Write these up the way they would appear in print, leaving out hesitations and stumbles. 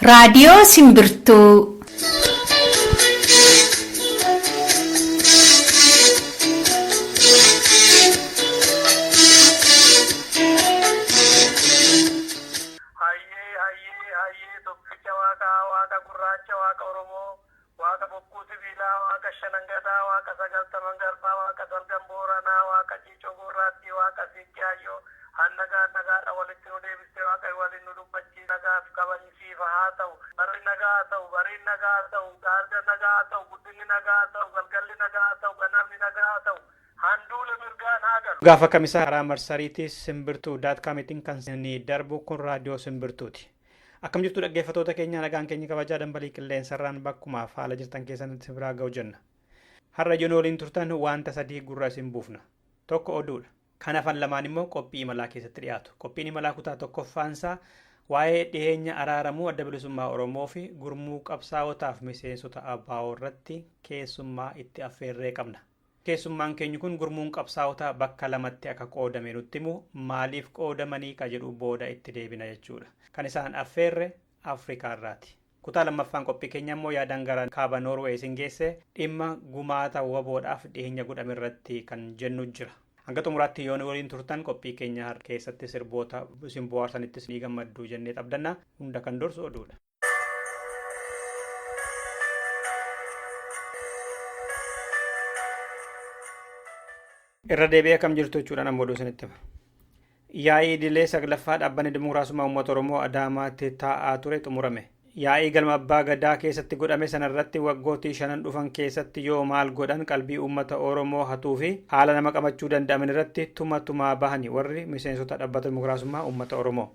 Raadiyoo Simbirtuu. Hayyee hayyee hayyee tokkicha waaqaa waaqa gurraacha waaqa Oromoo waaqa bokkuu sibiilaa waaqa shanangadaa waaqa sagaltaman garbaa waaqa salgan booranaa waaqa ciicoo gurraattii waaqa siiqqee hayyoo hannagaa nagaadha walitti nu deebistee waaqa waliin nu dubbachii nagaaf kabajisiifa haa ta'u barri nagaa haa ta'u bariin nagaa haa ta'u gaarga nagaa haa ta'u guddinni nagaa haa ta'u galgalli nagaa haa ta'u ganamni nagaa haa ta'u handuula mirgaan haa galu. Gaafa kamisaa karaa marsariitii simbirtuu dot comitiin kan isinii darbu kun raadiyoo simbirtuuti. Akkam jirtu dhaggeeffattoota keenya nagaan keenya kabajaa dambalii qilleensarraan bakkumaaf haala jirtan keessanitti biraa ga'u jenna. Har'a ijoon waliin turtan wanta sadii gurra isin buufna. Tokko oduudha. Kan hafan lamaan immoo qophii imalaa keessatti dhiyaatu. Qophiin imalaa kutaa tokkoffaansaa waa'ee dhiyeenya araaramuu adda bilisummaa Oromoo fi gurmuu qabsaa'otaaf miseensota ABO irratti keessummaa itti affeerree qabna. Keessummaan keenya kun gurmuun qabsaa'otaa bakka lamatti akka qoodame nutti himu maaliif qoodamanii ka jedhu booda itti deebina jechuudha. Kan isaan affeerre Afrikaarraati. Kutaa lammaffaan qophii keenya immoo yaadaan gara kaaba Noorwee isin geesse dhimma gumaata waboodhaaf dhiyeenya godhame irratti kan jennu jira. Hanga xumuraatti yoo nu waliin turtan qophii keenya keessatti sirboota isin bohaarsanittis ni gammaddu jennee abdanna. Hunda kan dursu oduudha. Irra deebi'ee akkam jirtu jechuudhaan amma oduu isinitti hima. Yaa'ii idilee saglaffaa dhaabbanni Dimokiraasummaa Uummata Oromoo Adaamaatti taa'aa ture xumurame. Yaa'ii galma abbaa gadaa keessatti godhame sanarratti waggootii shanan dhufan keessatti yoo maal godhan qalbii uummata Oromoo hatuu fi haala nama qabachuu danda'aman irratti tuma tumaa bahani warri miseensota dhaabbata Dimokiraasummaa Uummata Oromoo.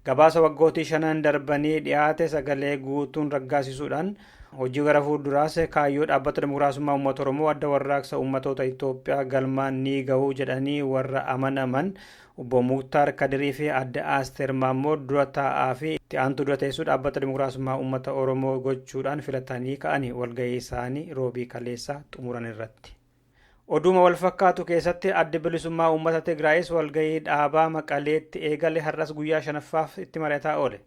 Gabaasa waggootii shanan darbanii dhiyaate sagalee guutuun raggaasisuudhaan hojii gara fuulduraas kaayyoo dhaabbata Dimokiraasummaa Uummata Oromoo adda warraaqsa uummatoota Itoophiyaa galmaan ni gahuu jedhanii warra amanaman obbo Muktaar Kadirii fi adda Asteer Maammoo dura taa'aa fi itti aantuu dura teessuu dhaabbata Dimokiraasummaa Uummata Oromoo gochuudhaan filatanii ka'anii walgahii isaanii roobii kaleessaa xumuran irratti. Oduuma wal fakkaatu keessatti addi bilisummaa uummata Tigraayis walgahii dhaabaa Maqaleetti eegale har'as guyyaa shanaffaaf itti mari'ataa oole.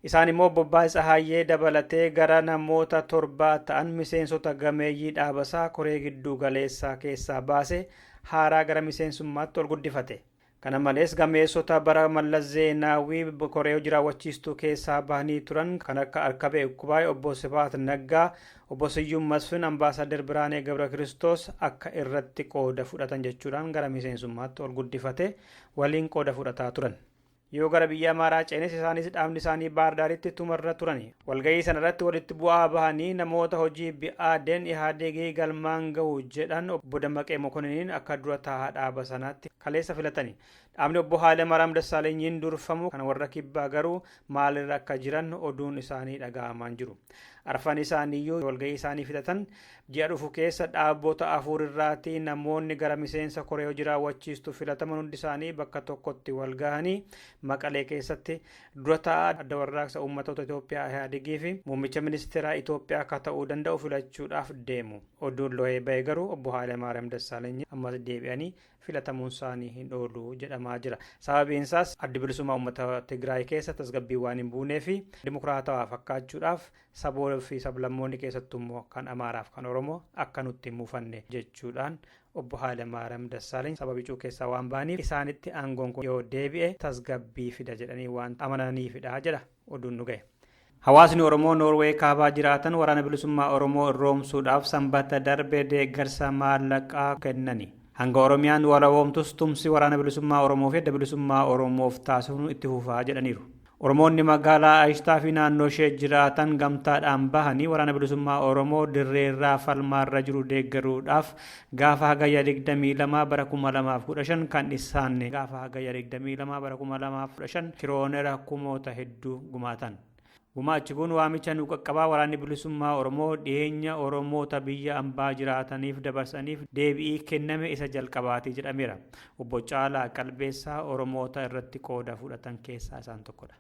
Isaan immoo Bobbaa Tsahaayyee dabalatee gara namoota torbaa ta'an miseensota gameeyyii dhaabasaa koree gidduu galeessaa keessaa baase haaraa gara miseensummaatti ol guddifate. Kana malees gameessota bara Mallas Zeenaawii koree hojii raawwachiistuu keessaa bahanii turan kan akka Arkabee Ukkubaay, obbo Sibaat Naggaa, obbo Siyyum Masfin, Ambaasaadder Biraanee Gabra Kiristoos akka irratti qooda fudhatan jechuudhaan gara miseensummaatti ol guddifate waliin qooda fudhataa turan. Yoo gara biyya Amaaraa ceenes isaanis dhaabni isaanii Baardaaritti tumarra turani. Walgahii sanarratti walitti bu'aa bahanii namoota hojii BADN Ihaadegii galmaan gahu jedhan obbo Dammaqee Mokoniniin akka dura taa'aa dhaaba sanaatti kaleessa filatani. Dhaabni obbo Haayilamaaram Dassaalenyiin durfamu kan warra kibbaa garuu maalirra akka jiran oduun isaanii dhaga'amaan jiru. Arfan isaaniiyyuu walgahii isaanii fixatan ji'a dhufu keessa dhaabbota afur irraatii namoonni gara miseensa koree hojii raawwachiistu filataman hundi isaanii bakka tokkotti wal gahanii Maqalee keessatti dura taa'aa adda warraaqsa uummatoota Itoophiyaa Ihaadigii fi muummicha ministeeraa Itoophiyaa akka ta'uu danda'u filachuudhaaf deemu. Oduun lo'ee ba'e garuu obbo Haayilamaaram Dassaalenyi ammas deebi'anii filatamuun isaanii hin oolu jedhamaa jira. Sababiin isaas addi bilisummaa uummata Tigraay keessa tasgabbii waan hin buunee fi dimokiraatawaa fakkaachuudhaaf saboo fi sablammoonni keessattuu immoo kan Amaaraaf kan Oromoo akka nutti hin mufanne jechuudhaan obbo Haayilamaaram Dassaaleny saba bicuu keessaa waan bahaniif isaanitti aangoon kun yoo deebi'e tasgabbii fida jedhanii waan amananiifidha jedha oduun nu ga'e. Hawaasni Oromoo Noorweey kaabaa jiraatan waraana bilisummaa Oromoo irroomsuudhaaf sanbata darbe deeggarsa maallaqaa kennani. Hanga Oromiyaan walaboomtus tumsi waraana bilisummaa Oromoo fi adda bilisummaa Oromoof taasifnu itti fufaa jedhaniiru. Oromoonni magaalaa Ayishtaa fi naannoo ishee jiraatan gamtaadhaan bahanii waraana bilisummaa Oromoo dirreerraa falmaarra jiru deeggaruudhaaf gaafa hagayya 22 bara 2015 kan isaan gaafa hagayya 22 bara 2015 kiroonera kumoota hedduu gumaatan. Gumaachi kun waamicha nu qaqqabaa waraanni bilisummaa Oromoo dhiyeenya Oromoota biyya ambaa jiraataniif dabarsaniif deebi'ii kenname isa jalqabaati jedhameera. Obbo Caalaa Qalbeessaa Oromoota irratti qooda fudhatan keessaa isaan tokkodha.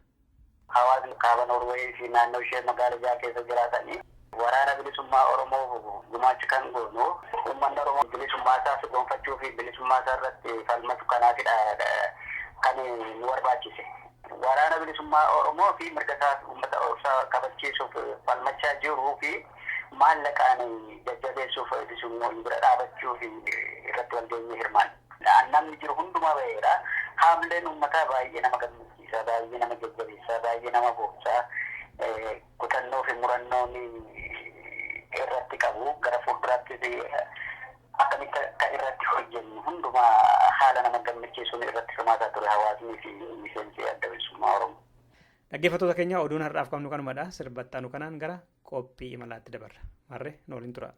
Hawaasni kaaba Noorweeyii fi naannoo ishee magaalaa jaha keessa jiraatanii waraana bilisummaa Oromoof gumaacha kan goonu uummanni Oromoo bilisummaa isaa gonfachuu fi bilisummaa isaa irratti falmatu kanaafidha kan nu barbaachise. Waraana bilisummaa Oromoo fi mirga isaa uummata isaa kabachiisuuf falmachaa jiruu fi maallaqaan jajjabeessuuf yookiis bira dhaabachuuf irratti walgeenyee hirmaanne. Namni jiru hundumaa ba'eera. Haamleen uummataa baay'ee nama gammachiisa, baay'ee nama jajjabeessa, baay'ee nama boonsa. Kutannoo fi murannoon irratti qabu gara fuulduraattis akkamitti akka irratti hojjennu hundumaa haala nama gammachiisuun irratti hirmaataa ture hawaasnii fi miseensi adda bilisummaa Oromoo. Dhaggeeffattoota keenya, oduun har'aaf qabnu kanumadha. Sirbattaanu kanaan gara qophii imalaatti dabarra. Marree nu waliin tura.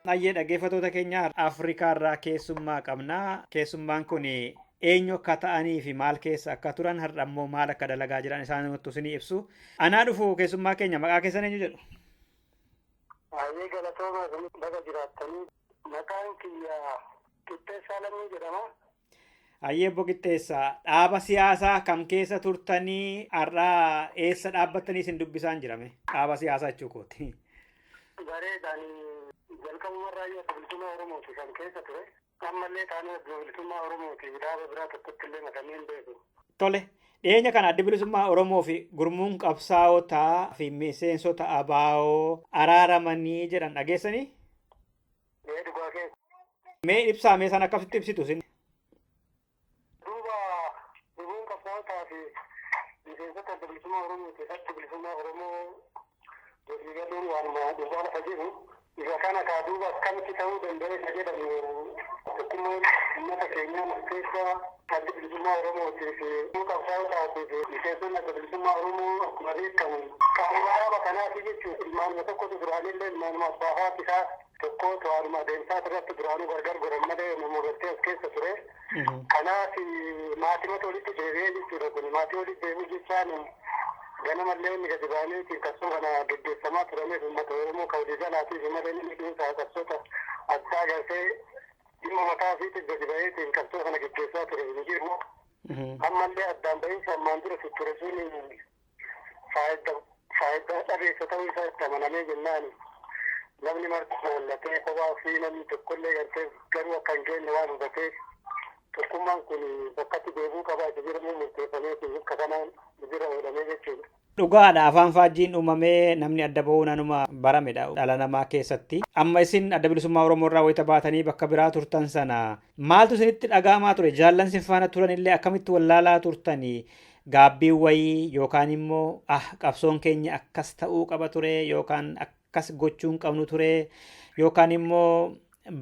Baay'ee dhaggeeffattoota keenya, Afrikaa irraa keessummaa qabna. Keessummaan kun eenyu akka ta'anii fi maal keessa akka turan, har'a immoo maal akka dalagaa jiran isaanumatti isinii ibsu. Anaa dhufu, keessummaa keenya, maqaa keessan eenyu jedhu? Baay'ee galatooma, baga jiraattanii. Maqaan kiyya Qixxeessaa Lammii jedhama. Ayyee, obbo Qixxeessaa, dhaaba siyaasaa kam keessa turtanii, har'aa eessa dhaabbattanii isin dubbisaan jirame? Dhaaba siyaasaa jechuu kooti. Bareedaan, jalqabumarraa adda bilisummaa Oromooti kan keessa ture. Ammallee taanee adda bilisummaa Oromooti, dhaaba biraa tokkotti illee makamee hin beeku. Tole. Dhiyeenya kana adda bilisummaa Oromoo fi gurmuun qabsaa'otaa fi miseensota ABO araaramanii jedhan, dhageessanii? Ee, dhugaa keessa. Mee ibsaa, mee isaan akkasitti ibsitu isin? Duuba gurmuun qabsaa'otaa fi miseensota adda bilisummaa Oromoo keessatti bilisummaa Oromoo walii galuun waanuma dhugaa lafa jiru. Isa kana kaa duuba akkamitti ta'uu danda'e isa jedhamu, tokkummaan uummata keenyaa murteessaa. Adda bilisummaa Oromootii fi qabsaa'otaa fi miseensonni adda bilisummaa Oromoo akkuma beekamu qaama dhaaba kanaati jechuudha. Ilmaanuma tokkotu duraanillee ilmaanuma abbaa haati isaa tokko to'anuma adeemsaa irratti duraanuu gargar godhan malee nama gartee as keessa ture. Kanaaf maatimata walitti deebi'ee jechuudha kun. Maatii walitti deebi'uu jechaan Ganamallee inni gadi baaneetiin qabsoo kana geggeeffamaa turameef uummata Oromoo kan walii galaatiif malee inni dhuunfaa qabsoota addaa gartee dhimma mataa ofiitiif gadi baheetiin qabsoo kana geggeessaa ture hin jiru. Ammallee addaan bahiinsa ammaan dura ture sun faayidaa dhabeessa ta'uu isaa itti amanamee jennaan namni marti hoollatee kophaa ofii namni tokkollee gartee garuu akka hin geenye waan hubateef tokkummaan kun bakkatti deebi'uu qaba isa jedhamuun murteeffamee akka kanaan jira oolame jechuudha. Dhugaadha, afaan faajjiin uumamee namni adda bahuun anuma baramedha dhala namaa keessatti. Amma isin Adda Bilisummaa Oromoo irraa wayita baatanii bakka biraa turtan sana maaltu isinitti dhaga'amaa ture? Jaallan isin faana turan illee akkamitti wallaalaa turtanii? Gaabbii wayii yookaan immoo qabsoon keenya akkas ta'uu qaba ture yookaan akkas gochuu hin qabnu ture yookaan immoo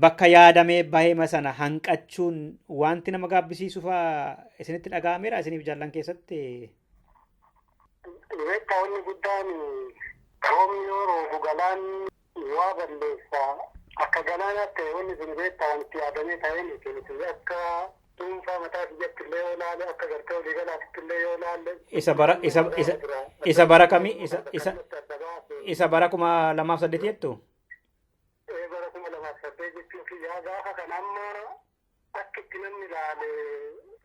bakka yaadamee bahema sana hanqachuun wanti nama gaabbisiisu fa'aa isinitti dhaga'ameera isiniif jaallan keessatti? Beektaa, wanni guddaan roobni yoo roobu galaanni waa balleessa. Akka galaanaatti ta'e wanni sun beektaa wanti yaadamee ta'ee miti. Nuti akka dhuunfaa mataa kiyyatti illee yoo ilaalle, akka gartee walii galaatti illee yoo ilaalle. Isa bara isa isa isa bara kamii isa bara 2008 jettu? Bara 2008 jechuun kiyyaa gaafa kan amma akka itti namni ilaale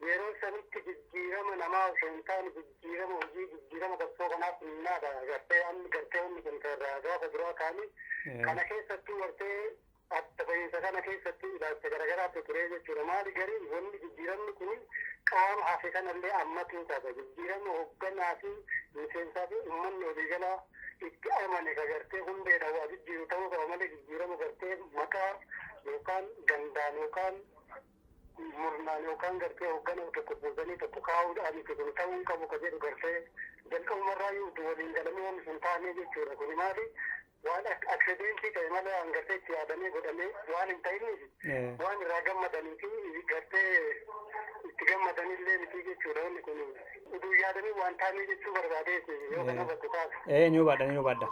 yeroo sanitti jijjiirama namaa osoo hin taane jijjiirama hojii, jijjiirama qabsoo kanaaf humnaadha. Gartee amma gartee wanni kun irraa gaafa duraa kaanii kana keessattuu gartee adda bahiinsa kana keessatti ilaalcha garagaraatu ture jechuudha. Maali, gariin wanni jijjiiramni kun qaama hafe kanallee ammatuu qaba. Jijjiirama hoogganaa fi miseensaa fi uummanni waliigalaa itti amane ka gartee hundeedha waa jijjiiru ta'uu qaba malee jijjiirama gartee maqaa yookaan gandaan yookaan murnaan yookaan gartee hooggana tokko buusanii tokko kaa'uudhaan miti kun ta'uu hin qabu ka jedhu gartee jalqabumarraa yoo waliin galamee wanni sun taanee jechuudha. Kuni maali, waan accidentii ta'e malee waan gartee itti yaadamee godhamee waan hin ta'iniif waan irraa gammadanii fi gartee itti gammadanillee miti jechuudha. Wanni kun uduu yaadamee waan taanee jechuu barbaadeeti yoo kana hubattu taate. Ni hubadha, ni hubadha.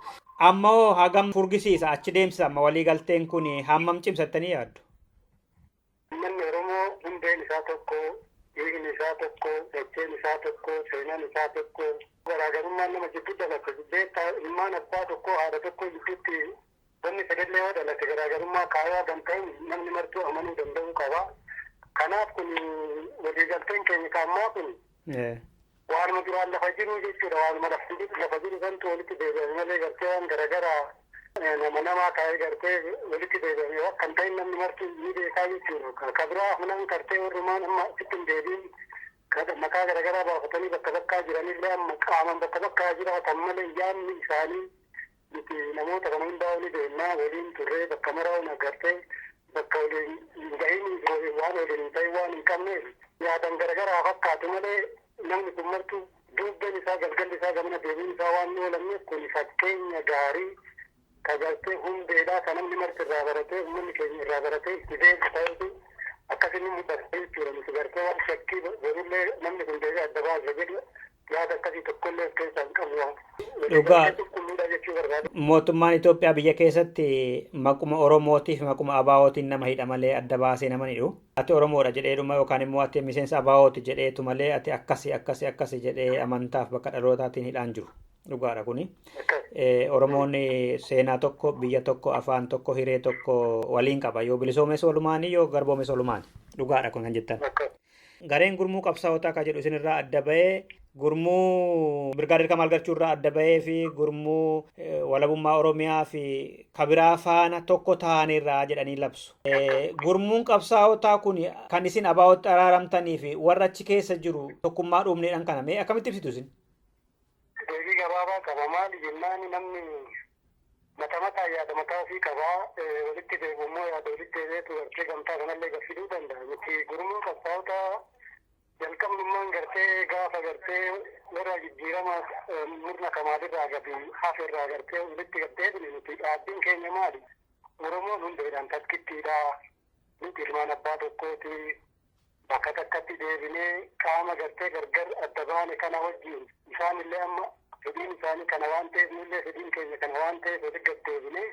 Amma hoo hagam furgisiisa achi deemsisa amma walii galteen kun hammam cimsattanii yaaddu? Uummanni Oromoo hundeen isaa tokko, dhiigni isaa tokko, dacheen isaa tokko, seenaan isaa tokko. Garaagarummaan nama jidduu dhalate beektaa, ilmaan abbaa tokko haadha tokko jidduutti wanni sagallee yoo dhalate garaagarummaa kaayaa kan ta'e namni martuu amanuu danda'uu qaba. Kanaaf kun waliigalteen keenya kaammaa kun waanuma duraan lafa jiru jechuudha. Waanuma lafa jiru santu walitti deebi'ame malee gartee waan garagaraa nama namaa kaa'ee gartee walitti deebi'ame kan ta'in namni martuu ni beekaa jechuudha. Ka biraa afnaan gartee warrumaan amma sitti hin deebiin maqaa garagaraa baafatanii bakka bakkaa jiranillee amma qaaman bakka bakkaa jiraatan malee yaadni isaanii nuti namoota kana hundaa'u ni deemnaa, waliin turree bakka maraa'uun agartee bakka waliin hin gahin waan waliin hin ta'in waan hin qabneef yaadan garagaraa fakkaatu malee namni kun martuu duubban isaa galgalli isaa gamana deebiin isaa waan hin oolamneef kun fakkeenya gaarii ka gartee hundeedhaa ka namni marti irraa baratee, uummanni keenya irraa baratee itti deemu ta'etu akkasinni mul'ata jechuudha. Nuti gartee waan shakkii borullee namni kun deebi'ee adda baasa jedhu yaada akkasii tokkollee of keessaa hin qabu. Dhugaa. Qulqulluudha jechuu barbaada. Mootummaan Itoophiyaa biyya keessatti maquma Oromootiif maquma ABO'tiin nama hidha malee adda baasee nama hidhu. Ati Oromoodha jedheedhuma yookaan immoo ati miseensa ABO'ti jedheetu malee ati akkasi akkasi akkasi jedhee amantaaf bakka dhalootaatiin hidhaan jiru. Dhugaadha kuni. Oromoon seenaa tokko, biyya tokko, afaan tokko, hiree tokko waliin qaba. Yoo bilisoomes walumaanii yoo garboomes walumaani. Dhugaadha kun kan jettan. Gareen gurmuu qabsaa'otaa kan jedhu isinirraa adda bahee gurmuu Birgaadir Kamaal Galchuu irraa adda bahee fi gurmuu walabummaa Oromiyaa fi kabiraa faana tokko ta'anirraa jedhanii labsu. Gurmuun qabsaa'otaa kun kan isin ABO'tti araaramtanii fi warra achi keessa jiru tokkummaa dhuumneedhaan kana mee akkamitti ibsitu isin? Deebii gabaabaa qaba. Maali jennaan, namni mata mataa yaada mataa ofii qabaa, walitti deebi'u immoo yaada walitti deebi'eetu gartee gamtaa kanallee gaffiduu danda'a. Nuti gurmuun qabsaa'ota jalqabnummaan gartee gaafa gartee warra jijjiirama murna kamaalirraa gadi haferraa gartee walitti gaddeebine nuti dhaabbiin keenya maali? Oromoon hundeedhaan takkittiidha. Nuti ilmaan abbaa tokkooti. Bakka takkatti deebinee qaama gartee gargar adda baane kana wajjin isaan illee amma fedhiin isaanii kana waan ta'eef nullee fedhiin keenya kana waan ta'eef walitti gaddeebinee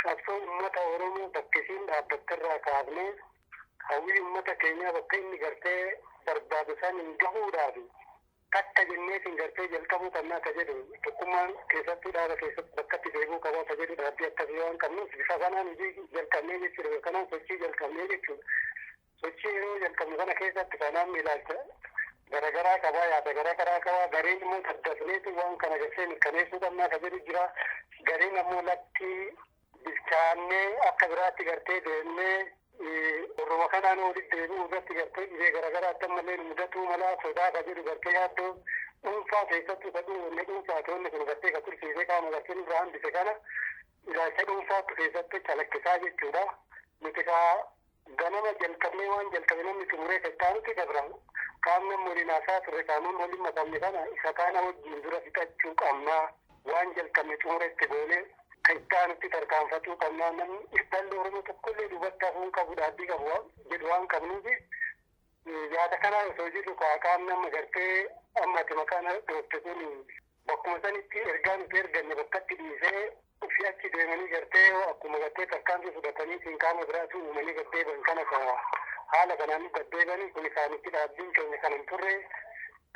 qabsoo uummata Oromoo bakka isiin dhaabbatterraa kaafnee hawwii uummata keenyaa bakka inni gartee barbaadu san hin gahuudhaaf Takka jenneetiin gartee jalqabuu qabnaa ka jedhu, tokkummaan keessattuu dhaaba keessatti bakkatti deebi'uu qabaa ka jedhu, dhaabbii akkasii waan qabnuuf bifa kanaan hojii jalqabnee jechuudha. Kanaan sochii jalqabnee jechuudha. Sochii yeroo jalqabnu kana keessatti kanaan ilaalcha garagaraa qabaa, yaada garagaraa qabaa. Gareen immoo daddafneetu waan kana gartee mirkaneessuu qabnaa ka jedhu jira. Gareen ammoo lakkii, bilchaannee akka biraatti gartee deemnee orruma kanaan walitti deebi'uu irratti gartee dhibee garagaraatti ammallee nu mudatuu mala sodaa ka jedhu, gartee yaaddoo dhuunfaa keessattuu ka dhuunfanne dhuunfaa toonni kun gartee ka tursiisee qaama gartee nurraa hambise kana ilaalcha dhuunfaatti keessatti calaqqisaa jechuudha. Nuti kaa ganama jalqabnee waan jalqabe namni xumuree kan dabra. Qaamni amma waliin haasaa turre, qaamni waliin makamne kana isa kaana wajjin dura fixachuu qabnaa, waan jalqabne xumura itti goonee kan itti aanutti tarkaanfachuu qabnaa, namni ilaalli Oromoo tokkollee duubatti hafuu hin qabu dhaabbii qabu jedhu waan qabnuufi yaada kanaa osoo jirru qaamni amma gartee amma ati maqaan dhoofte kun bakkuma sanitti ergaa nuti erganne bakkatti dhiisee ofii achi deemanii gartee akkuma gartee tarkaanfii fudhatanii siin qaama biraatu uumanii gaddeeban kana haala kanaan gaddeebanii kun isaanitti dhaabbiin keenya kan hin turre.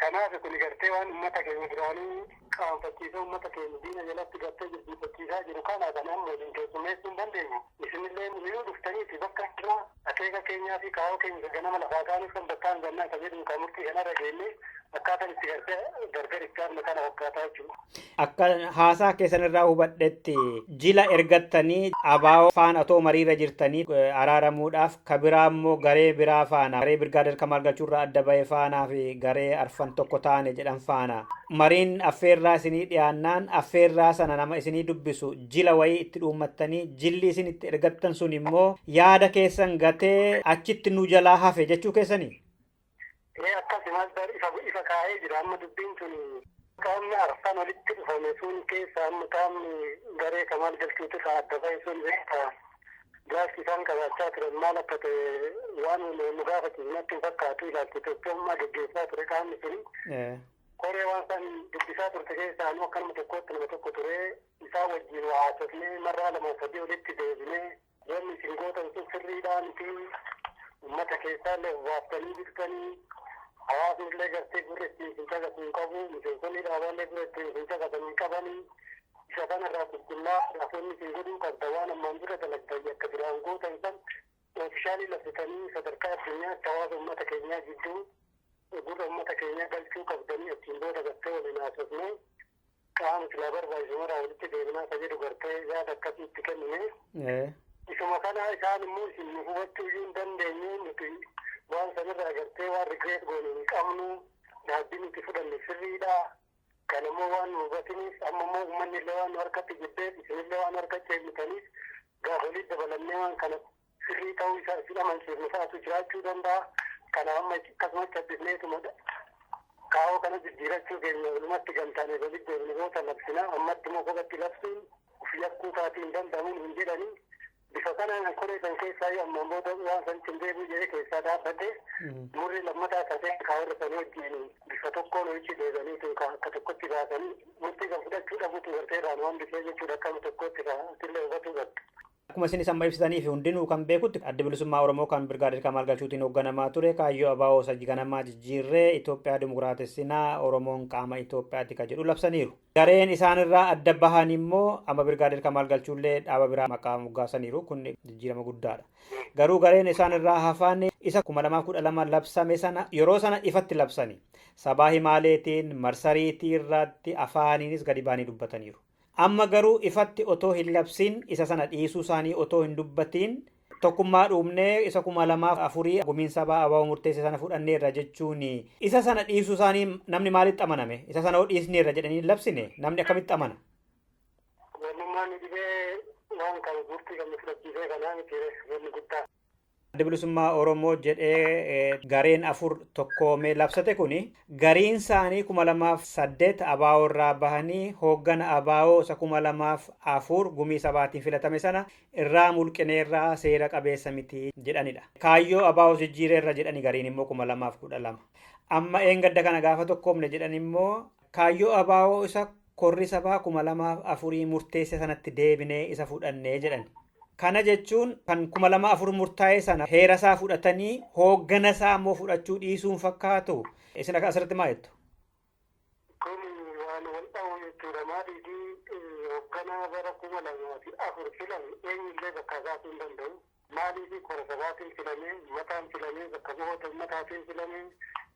Kanaaf kun gartee waan uummata keenya duraanii qaanfachiisee uummata keenya diina jalatti gartee jilbiifachiisaa jiru kana kan amma waliin keessummeessuu hin dandeenyu. Isinillee nuyuu dhuftaniiti bakka irraa akeeka keenyaa fi kaawoo keenya ganama lafaa kaanis kan bakkaan gannaa kan jedhu kan murtii kanarra geenne akkaataan itti gartee gargar itti aannu kana fakkaataa jechuudha. Akka haasaa keessan irraa hubadhetti, jila ergattanii ABO faana otoo mariirra jirtanii araaramuudhaaf, ka biraa immoo garee biraa faana, garee Birgaadir Kamaal Galchuurraa adda ba'e faanaa fi garee arfan tokko taane jedhan faana mariin affeerraa isinii dhiyaannaan, affeerraa sana nama isinii dubbisu jila wayii itti dhuummattanii, jilli isin itti ergattan sun immoo yaada keessan gatee achitti nu jalaa hafe jechuu keessanii? Ee, akkasumas ifa kaa'ee jira. Amma dubbiin tun qaamni arfan walitti dhufame sun keessa amma qaamni garee Kamaal Galchuutu irraa adda ba'e sun beektaa gaafsi isaan qabaachaa turan maal akka ta'e waan nu gaafachiisu natti hin fakkaatu. Ilaalcha Itoophiyummaa geggeessaa ture qaamni suni. Koree waan san dubbisaa turte keessaa nu akka nama tokkootti nama tokko ture. Isaa wajjin waa haasofnee marraa lama sadii walitti deebinee, wanni isin gootan sun sirriidhaa miti, uummata keessaallee baaftanii jirtanii, hawaasni illee gartee gurra ittiin isin caqasu hin qabu, miseensonni dhaabaallee gurra ittiin isin caqasan hin qabanii, isa kanarraa qulqullaa gaafonni isin godhuu qabda, waan ammaan dura dalagdan akka duraan gootan san officially labsitanii sadarkaa addunyaatti hawaasa uummata keenyaa jidduu gurra uummata keenyaa galchuu qabdanii. Achiin booda gartee waliin haasofnee qaama silaa barbaachisu maraa walitti deebinaa ka jedhu gartee yaada akkasii itti kennine. Isuma kana isaan immoo isin nu hubachuu iyyuu hin dandeenye, nuti waan sanirraa gartee waan regret goone hin qabnu, dhaabbii nuti fudhanne sirriidha. Kan immoo waan nu hubatiniif amma immoo uummanni illee waan nu harkatti jibbeef, isinillee waan harkatti eeggataniif, gaafa walitti dabalannee waan kana sirrii ta'uu isaa isin amansiifnu fa'aatu jiraachuu danda'a. Kana amma akkasumas cabbisneetuma kaawoo kana jijjiirachuu keenya walumatti gamtaanee walitti deebine goota labsina, ammatti immoo kophatti labsuun of yakkuu taatii hin danda'amuun hin jedhanii, bifa kanaan koree san keessaa ammaan booda waan sanitti hin deebi'u jedhee keessaa dhaabbate. Murri lammataa kasee kaawwarra sanii wajjin bifa tokkoon walitti deebi'anii akka tokkotti baasanii murtii kan fudhachuu dhabuutu gartee irraan waan bifee jechuudha, akkama tokkotti illee hubatuu qabdu. Akkuma isin amma ibsitanii fi hundinuu kan beekutti, Adda Bilisummaa Oromoo kan Birgaadir Kamaal Galchuutiin hoogganamaa ture kaayyoo ABO sajji ganamaa jijjiirree Itoophiyaa dimokiraatessinaa, Oromoon qaama Itoophiyaati kan jedhu labsaniiru. Gareen isaanirraa adda bahan immoo amma Birgaadir Kamaal Galchuullee dhaaba biraa maqaa moggaasaniiru, kun jijjiirama guddaadha. Garuu gareen isaanirraa hafan isa 2012 labsame sana yeroo sana ifatti labsani. Sabaa himaaleetiin, marsariitii irratti, afaaniinis gadi ba'anii dubbataniiru. Amma garuu ifatti otoo hin labsin, isa sana dhiisuu isaanii otoo hin dubbatiin, tokkummaa dhuumnee isa 2004 gumiin sabaa ABO murteesse sana fudhanneerra jechuun, isa sana dhiisuu isaanii namni maalitti amaname? Isa sana hoo dhiisneerra jedhanii labsine namni akkamitti amana? Wannummaan dhibee waan kana murtii kan fudhachiisee kanaa miti wanni guddaa. Adda Bilisummaa Oromoo jedhee gareen afur tokkoomee labsate kuni gariin isaanii 2008 ABO irraa bahanii hooggana ABO isa 2004 gumii sabaatiin filatame sana irraa mulqineerraa, seera qabeessa miti jedhanidha. Kaayyoo ABO jijjiireerra jedhani gariin immoo 2012. Amma eengadda kana gaafa tokkoomne jedhan immoo kaayyoo ABO isa korri sabaa 2004 murteesse sanatti deebinee isa fudhannee jedhan. Kana jechuun kan 2004 murtaa'e sana heera isaa fudhatanii hooggana isaa immoo fudhachuu dhiisuun fakkaatu. Isin akka asirratti maal jettu? Waan wal dha'u jechuudha. Maaliifi hoogganaa bara 2004 filame eenyullee bakka kaasuu hin danda'u. Maaliifi kora sabaatiin filamee, uummataan filamee, bakka bu'oota uummataatiin filamee,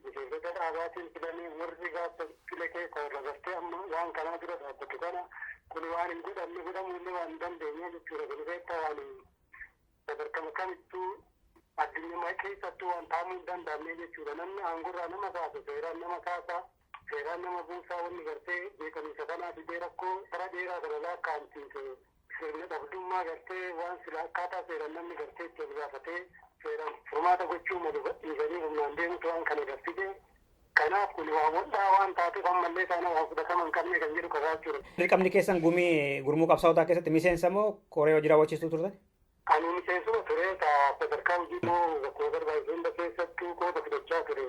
miseensota dhaabaatiin filamee, warri gaafa file keessa warra gartee amma waan kanaa dura dhaabbatu kana kun waan hin godhamne, godhamuu illee waan hin dandeenye jechuudha. Kun beektaa waan sadarkama kamittuu addunyaa keessattuu waan taa'amuu hin danda'amne jechuudha. Namni aangorraa nama kaasa, seeraan nama kaasa, seeraan nama buusaa. Wanni gartee beekamisa kanaa fidee rakkoo bara dheeraa kana lakkaa'amsiise sirna dhabdummaa gartee waan sila akkaataa seeraan namni gartee itti of gaafatee seeraan furmaata gochuu malu gadhiisanii humnaan deemutu waan kana garfide. Kanaaf kun waan wadhaa waan taateef ammallee taana waan fudhatama hin qabne kan jedhu qabaa jechuudha. Dirqamni keessan gumii gurmuu qabsaa'otaa keessatti miseensa moo koree hojii raawwachiistuu turtan? Ani miseensuma ture, sadarkaa hojii moo bakkuma barbaachisu hunda keessattuu qooda fudhachaa ture.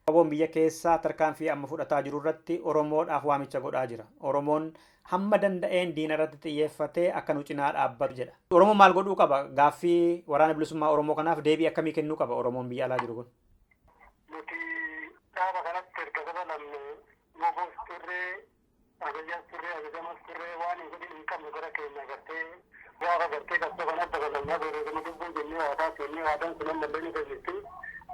Qaboon biyya keessaa tarkaanfii amma fudhataa jiru irratti Oromoodhaaf waamicha godhaa jira. Oromoon hamma danda'een diina irratti xiyyeeffatee akka nu cinaa dhaabbatu jedha. Oromoon maal godhuu qaba? Gaaffii waraana bilisummaa Oromoo kanaaf deebii akkamii kennuu qaba Oromoon biyya alaa jiru kun? Nuti dhaaba kanatti erga dabalamne mogoos turree, ajajas turree, ajajamas turree, waan hin godhin hin qabnu. Gara keenya gartee gaafa gartee qabsoo kanatti dabalamnaa beekamuu dubbuu jennee waadaa seennee, waadaan sun ammallee ni jirti.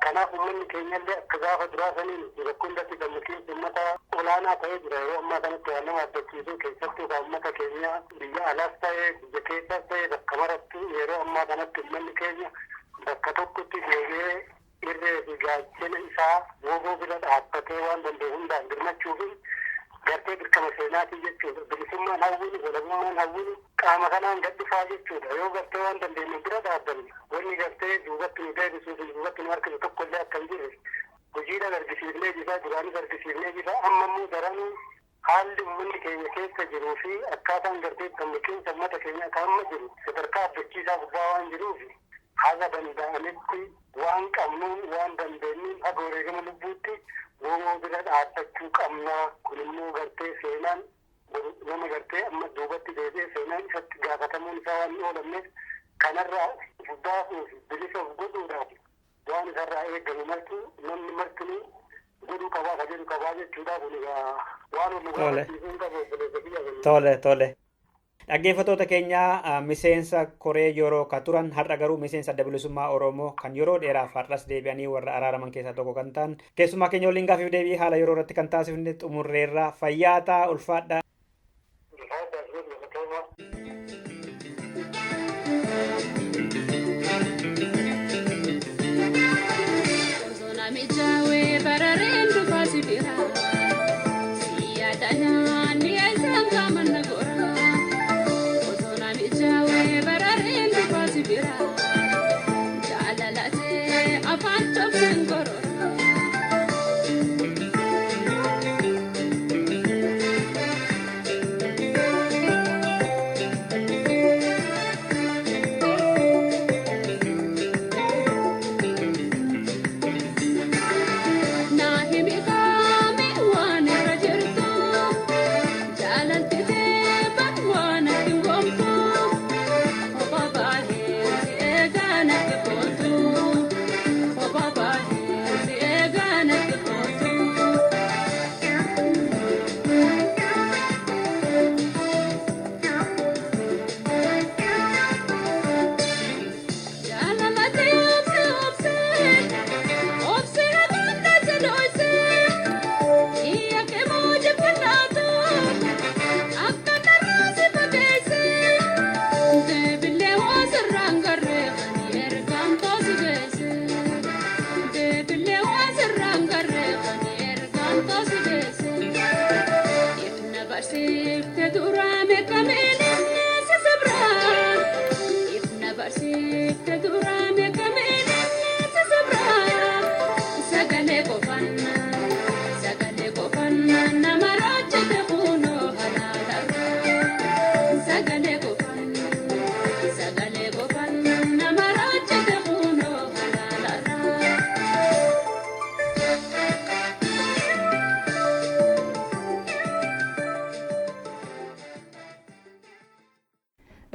Kanaaf uummanni keenyallee akka gaafa duraa saniin bakka hundatti gammachiinsi uummata olaanaa ta'ee jira. Yeroo ammaa kanatti waan nama abdachiisu, keessattuu kan uummata keenya biyya alaas ta'ee biyya keessaas ta'ee bakka maratti, yeroo ammaa kanatti uummanni keenya bakka tokkotti deebi'ee irree fi gaachana isaa wooboo bira dhaabbatee waan danda'u hundaan birmachuu fi gartee dirqama seenaatii jechuudha. Bilisummaan hawwinu, walabummaan hawwinu qaama kanaan gad dhufaa jechuudha. Yoo gartee waan dandeenyu bira dhaabbanne, wanni gartee duubatti nu deebisuu fi duubatti nu harkisu tokko illee akka hin jirre hojiidhaan argisiifnee jira, duraanis argisiifnee jira. Amma immoo daranuu haalli uummanni keenya keessa jiruu fi akkaataan gartee gammachiinsa uummata keenya akka amma jiru sadarkaa abdachiisaa gubbaa waan jiruuf, haga danda'anitti waan qabnuun, waan dandeenyuun haga wareegama lubbuutti wooboo bira dhaabbachuu qabnaa. Kun immoo gartee seenaan nama gartee amma duubatti deebi'ee seenaan isatti gaafatamuun isaa waan hin oolamneef, kanarraa of baasuu fi bilisa of godhuudhaaf waan isarraa eegamu martu namni martinuu godhuu qabaa ka jedhu qabaa jechuudha. Kun egaa waan nu gaafachiisuu hin qabu, obboleessa kiyya. Tole. Dhaggeeffattoota keenyaa, miseensa koree yeroo ka turan, har'a garuu miseensa Adda Bilisummaa Oromoo kan yeroo dheeraaf, har'as deebi'anii warra araaraman keessaa tokko kan ta'an keessumaa keenya waliin gaafiif deebii haala yeroo irratti kan taasifne xumurreerra. Fayyaa ta'a, ulfaadha. Namichaawee barareen dhufaa si bira si yaadanaa ni eessaan qaamanna gora. Osoo namichaawee barareen dhufaa si bira jaalalatee afaan cabseen gorora. Naa himi kaami waan irra jirtu, jaalalti teebaan waan ati goomtu, kophaa baay'ee si eegaa natti kootu, kophaa baay'ee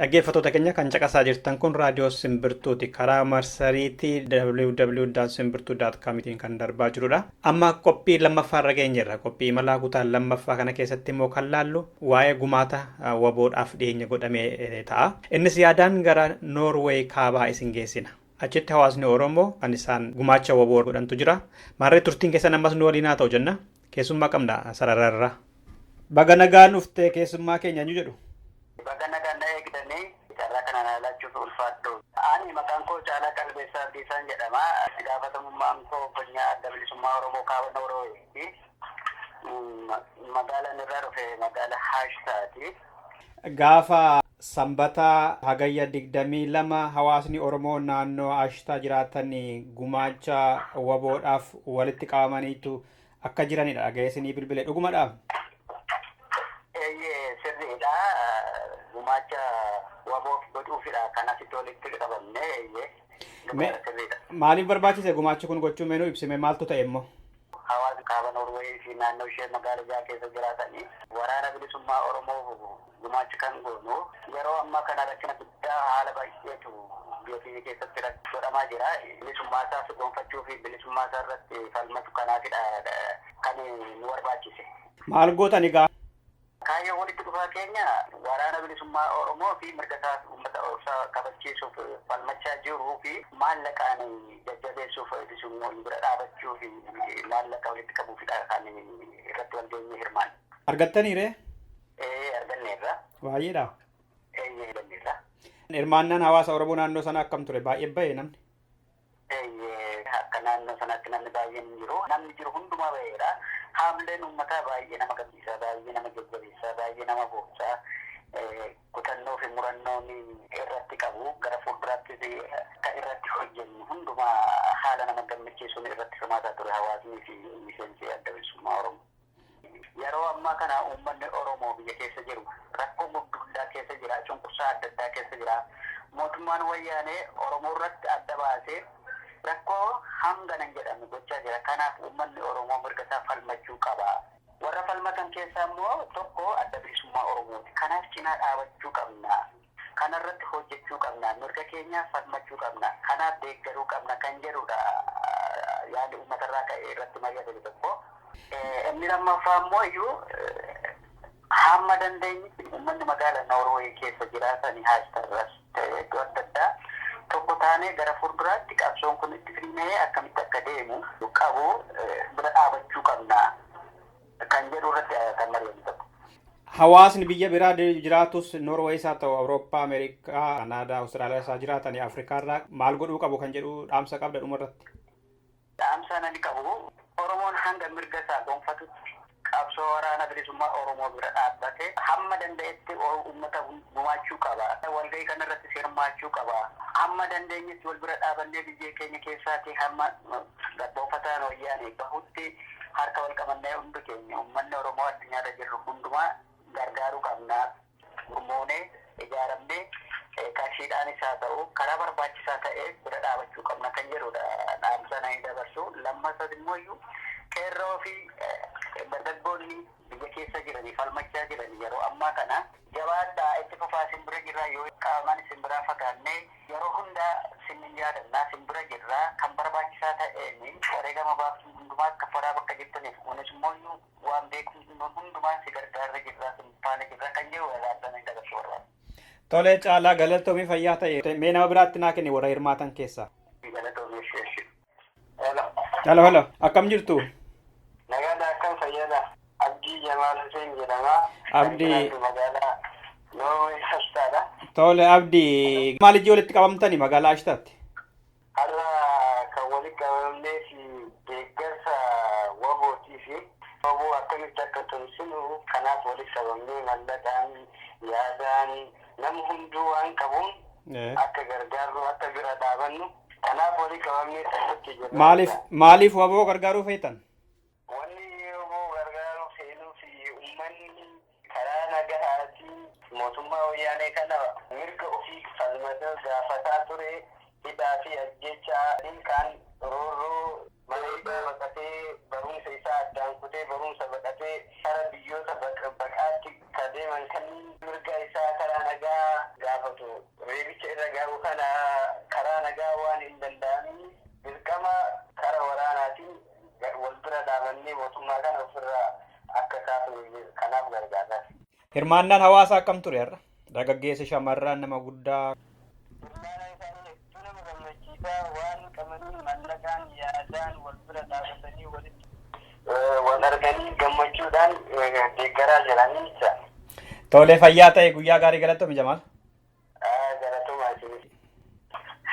Dhaggeeffattoota keenya kan caqasaa jirtan kun raadiyoo Simbirtuuti. Karaa marsariitii www.simbirtuu.com kan darbaa jirudha. Amma qophii lammaffaa irra geenyeerra. Qophii imalaa kutaa lammaffaa kana keessatti immoo kan laallu waa'ee gumaata waboodhaaf dhiyeenya godhamee ta'a. Innis yaadaan gara Noorweey kaabaa isin geessina. Achitti hawaasni Oromoo kan isaan gumaacha waboo godhantu jira. Maarree turtiin keessan ammas nu waliin haa ta'u jenna. Keessummaa qabna sarararra. Baga nagaan dhuftee keessummaa keenya eenyu jedhu? Baga nagaan na eegdanii carraa kana na laachuuf ulfaadhu. Ani maqaan koo Caalaa Qalbeessaa Abdiisaan jedhama. Gaafatamummaan koo Konyaa Adda Bilisummaa Oromoo Kaaba Noorweeyi. Magaalaan irraa dhufe magaala Haashtaati. Gaafa Sanbataa hagayya 22 hawaasni Oromoo naannoo Ashtaa jiraatan gumaacha waboodhaaf walitti qabamaniitu akka jiranidha. Dhaga'ee bilbilee dhugumadhaa? Eeyyee sirriidha. Gumaacha waboof godhuufidha. Kan asitti walitti qabamne eeyyee. Sirriidha. Maaliif barbaachise gumaachi kun gochuu meenuu ibsime maaltu ta'e immoo? Hawaasni kaaba Noorweeyii fi naannoo ishee magaalaa jaha keessa jiraatanii waraana bilisummaa Oromoof gumaacha kan goonu yeroo ammaa kana rakkina guddaa haala baay'eetu biyya keenya keessatti godhamaa jira. Bilisummaa isaas gonfachuu fi bilisummaa isaa irratti falmatu kanaafidha kan nu barbaachise. Maal gootan egaa? Kaayyoo walitti dhufaa keenya waraana bilisummaa Oromoo fi mirga isaa uummata isaa kabachiisuuf falmachaa jiruu fi maallaqaan jajjabeessuuf bilisummaa bira dhaabachuu fi maallaqa walitti qabuufidha kan irratti wal geenye hirmaanne. Argattaniire? Ee arganneerra. Baay'eedha. Eeyyee arganneerra. Hirmaannaan hawaasa Oromoo naannoo sanaa akkam ture? Baay'ee bahe namni. Eeyyee akka naannoo sanaatti namni baay'een hin jiru. Namni jiru hundumaa baheera. Haamleen uummataa baay'ee nama gammachiisa, baay'ee nama jajjabeessa, baay'ee nama boonsa. Kutannoo fi murannoon irratti qabu gara fuulduraattis kan irratti hojjennu hundumaa haala nama gammachiisuun irratti hirmaataa ture hawaasnii fi miseensi adda bilisummaa Oromoo. Yeroo ammaa kana uummanni Oromoo biyya keessa jiru rakkoo gurguddaa keessa jira, cunqursaa adda addaa keessa jira. Mootummaan wayyaanee Oromoo irratti adda baasee rakkoo hangana hin jedhamne gochaa jira. Kanaaf uummanni Oromoo mirga isaa falmachuu qaba. Warra falmatan keessaa immoo tokko adda bilisummaa Oromooti. Kanaaf cinaa dhaabachuu qabna. Kanarratti hojjechuu qabna. Mirga keenyaaf falmachuu qabna. Kanaaf deeggaruu qabna kan jedhudha yaadi uummatarraa ka'ee irratti mari'atame tokko. Inni lammaffaa immoo iyyuu hamma dandeenye uummanni magaalaa Noorweey keessa jiraatan Haashtarras ta'e iddoo adda addaa tokko taanee gara fuulduraatti qabsoon kun itti fufee akkamitti akka deemu qabu bira dhaabachuu qabna kan jedhu irratti kan mari'annu tokko. Hawaasni biyya biraa jiraatus Noorweey isaa ta'u Awurooppaa, Ameerikaa, Kanaadaa, Awustiraaliyaa isaa jiraatan Afrikaa irraa maal godhuu qabu kan jedhu dhaamsa qabda dhuma irratti. Dhaamsa nani qabu Oromoon hanga mirga isaa gonfatutti qabsoo waraana bilisummaa Oromoo bira dhaabbate hamma danda'etti uummata gumaachuu qaba. Walgahii kanarratti hirmaachuu qaba. Hamma dandeenyetti wal bira dhaabannee biyya keenya keessaatti hamma gabboofataan wayyaanee bahutti harka wal qabannee hundi keenya uummanni Oromoo addunyaarra jirru hundumaa gargaaruu qabna. Gurmoonee ijaaramnee qarshiidhaanis haa ta'u karaa barbaachisaa ta'e bira dhaabachuu qabna kan jedhudha dhaamsa nani dabarsu. Lammaffaan immoo iyyuu qeerroo fi dargaggoonni biyya keessa jiranii falmachaa jiranii yeroo ammaa kana jabaadhaa itti fufaa simbira jirraa yoo qaamaan simbiraa fagaannee yeroo hundaa sin yaadannaa simbira jirraa kan barbaachisaa ta'een wareegama baaftuu hundumaa kaffaraa bakka jirtaniif kunis immoo iyyuu waan beekumsi hundumaa si gargaarra jirraa sin faana jirraa kan jedhu dhaamsa nani dabarsu barbaada. Tolee Caalaa galatoomii fayyaa ta'e mee nama biraatti naa kenni warra hirmaatan keessaa. Galatoomii ishee. Halo halo akkam jirtu? Nagaadha akkam fayyada. Abdii Jamaal Hussein jedhama. Abdii. Magaalaa Noorweey Ashtaadha. Tole Abdii maal ijji walitti qabamtani magaalaa Ashtaatti? Har'a kan walitti qabamnee fi deeggarsa wabootii fi waboo akkamitti akka tumsinu kanaaf walitti qabamnee mallaqaan yaadaan nama hunduu waan qabuun akka gargaarru akka bira dhaabannu kanaaf walitti qabamnee asitti jirra. Maaliif maaliif waboo gargaaruu feetan? Wanni waboo gargaaruu feenuu fi uummanni karaa nagahaatiin mootummaa wayyaanee kana mirga ofii falmata gaafataa ture hidhaa fi ajjechaa kaan roorroo mana hidhaa baqatee barumsa isaa addaan kutee barumsa baqatee kara biyyoota baqaatti ka deeman kan mirga isaa karaa nagaa gaafatu. Waraanni mootummaa kana ofirraa akka kaasu kanaaf gargaara. Hirmaannaan hawaasaa akkam ture har'a? Dargaggeessa, shamarran, nama guddaa. Hirmaannaan isaanii hedduu nama gammachiisaa waan qabaniin mallaqaan yaadaan wal bira dhaabatanii walitti wal arganii gammachuudhaan deeggaraa jiranii jecha. Tolee, fayyaa ta'e, guyyaa gaarii, galatoomi Jamaal. Galatoomaa isinis.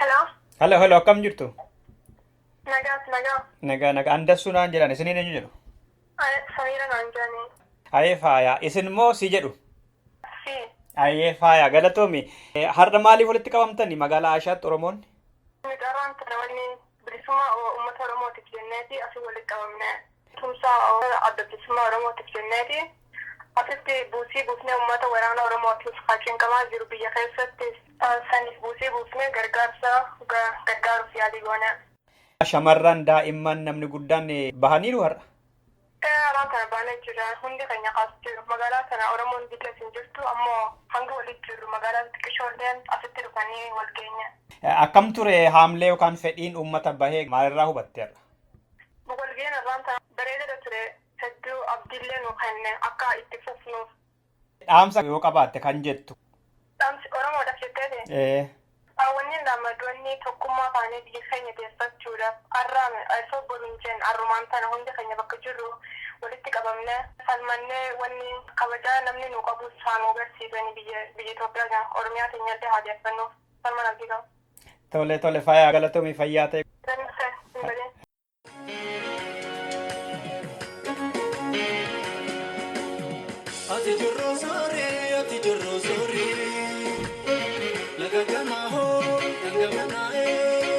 Hello. Hello, hello, akkam jirtu? Nagaas, nagaa. Nagaa, nagaa. Andassuu naan jedhan, isiniin eenyu jedhu? Samiira naan jedhani. Ayee faayaa, isin moo si jedhu? Si. Ayee faayaa, galatoomi. Har'a maaliif walitti qabamtani magaalaa Ashaatti Oromoonni? Mixaaraan tana wanni bilisummaa uummata Oromootiif jenneeti asii walitti qabamne. Tumsaa adda bilisummaa Oromootiif jenneeti. Asitti buusii buufnee uummata waraana Oromootiif cinqamaa jiru biyya keessatti saniif buusii buufnee gargaarsa gargaaruuf yaalii goone. Shamarran, daa'imman, namni guddaan bahaniiru har'a. Har'aan tana baanee jira. Hundi keenya kaas jiru. Magaalaa tana Oromoon biyya hin jirtu, ammoo hanga walitti jirru magaalaa xixiqqishoolleen asitti dhufanii wal geenye. Akkam ture haamlee yookaan fedhiin uummata bahee, maalirraa hubatte har'a? Walgeen har'aan tana bareedaa ture. Hedduu abdiillee nu kenne akka itti fufnuuf. Dhaamsa yoo qabaatte kan jettu. Dhaamsi Oromoodhaaf jetteeti? Ee. Wanni lamadoonni tokkummaa taanee biyya keenya deeffachuudhaaf har'aan osoo boru hin jenne har'umaan tana hundi keenya bakka jirru walitti qabamne falmannee wanni kabajaa namni nu qabu saanuu agarsiisanii biyya biyya Itoophiyaa kana Oromiyaa teenyallee haa deeffannuuf falman abdii qaba. Tole, tole, faayaa, galatoomii, fayyaa ta'e. Danse hin badin. Ati jirroo sooree, ati jirroo sooree, laga gamaa hoo, kan gamanaa'ee,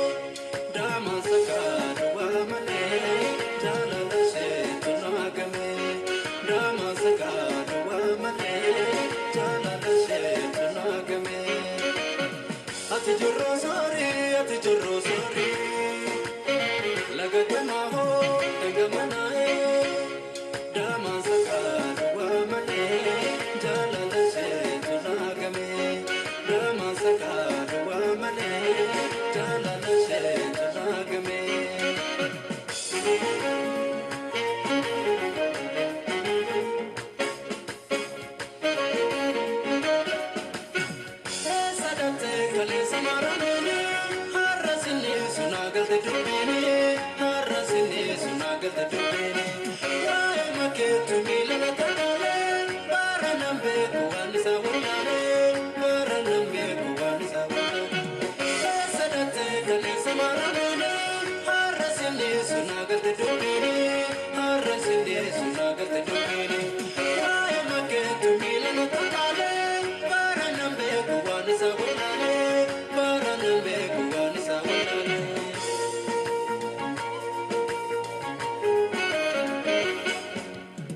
daamaa sakaa duwwaa malee, jaalala isheetu nama gamee, daamaa sakaa duwwaa malee, jaalala isheetu nama gamee. Ati jirroo sooree, ati jirroo sooree, laga gamaa hoo, kan gamanaa'ee. Daamaa sakaa duwwaa malee, jaalala isheetu na gamee. Daamaa sakaa duwwaa malee, jaalala isheetu na gamee. Eessa dhabdee kaleessa marameen, har'a sinni sunaa galte dubbiin, har'a sinni sunaa galte dubbiin. Waa'ee makeetu miila na takaalee, bara nan beeku waan isaa wallaalee, bara nan beeku waan isaa wallaalee. Eessa dhabdee kaleessa marameen, har'a sinni sunaa galte dubbiin, har'a sinni sunaa galte dubbiin. Waa'ee makeetu miila na takaalee, bara nan beeku waan isaa wallaalee, bara nan beeku waan isaa wallaalee.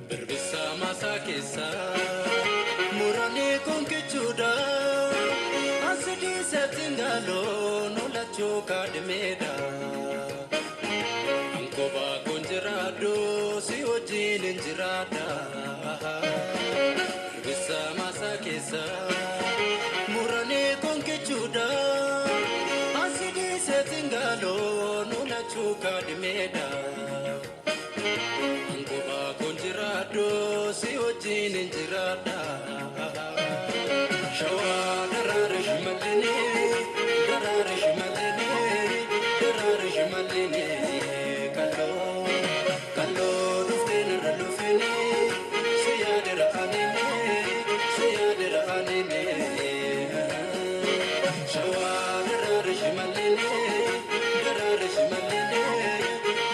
Birbisa maasaa keessa muranii konkichuudha. Asidii seetiin gaaloo nolachuu kaadhimeedha. Ankobaa kun jiraadhu si wajjin hin jiraadha. Birbisa maasaa keessa muranii konkichuudha. Asidii seetiin gaaloo nolachuu kaadhimeedha. Ankobaa kun jiraadhu si wajjin hin jiraadha. Shawaa daraare shimallinee, daraare shimallinee, daraare shimallinee, kalloo kalloo dhuftee narra lufinee, si yaadera aninee, si yaadera aninee. Shawaa daraare shimallinee, daraare shimallinee,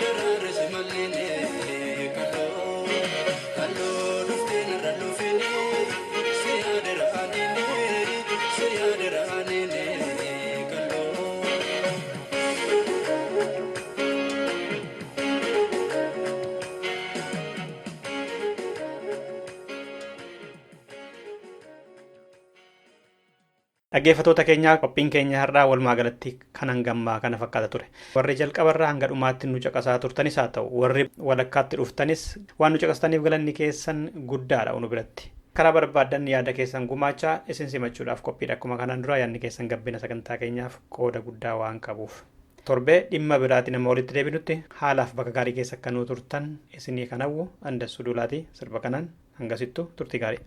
daraare shimallinee, kalloo kalloo dhuftee narra lufinee, si yaadera aninee, si yaadera aninee, kalloo. Dhaggeeffattoota keenyaa, qophiin keenya har'aa walumaa galatti kan hangammaa kana fakkaata ture. Warri jalqabarraa hanga dhumaatti nu caqasaa turtanis haa ta'u, warri walakkaatti dhuftanis, waan nu caqastaniif galanni keessan guddaadha nu biratti. Karaa barbaaddan yaada keessan gumaachaa, isin simachuudhaaf qophiidha. Akkuma kanaan dura yaadni keessan gabbina sagantaa keenyaaf qooda guddaa waan qabuuf. Torbee dhimma biraatiin nama walitti deebinutti haalaaf bakka gaarii keessa akka nuu turtan isinii kan hawwu Andassuu Duulaatii sirba kanaan hangasittu turtii gaarii.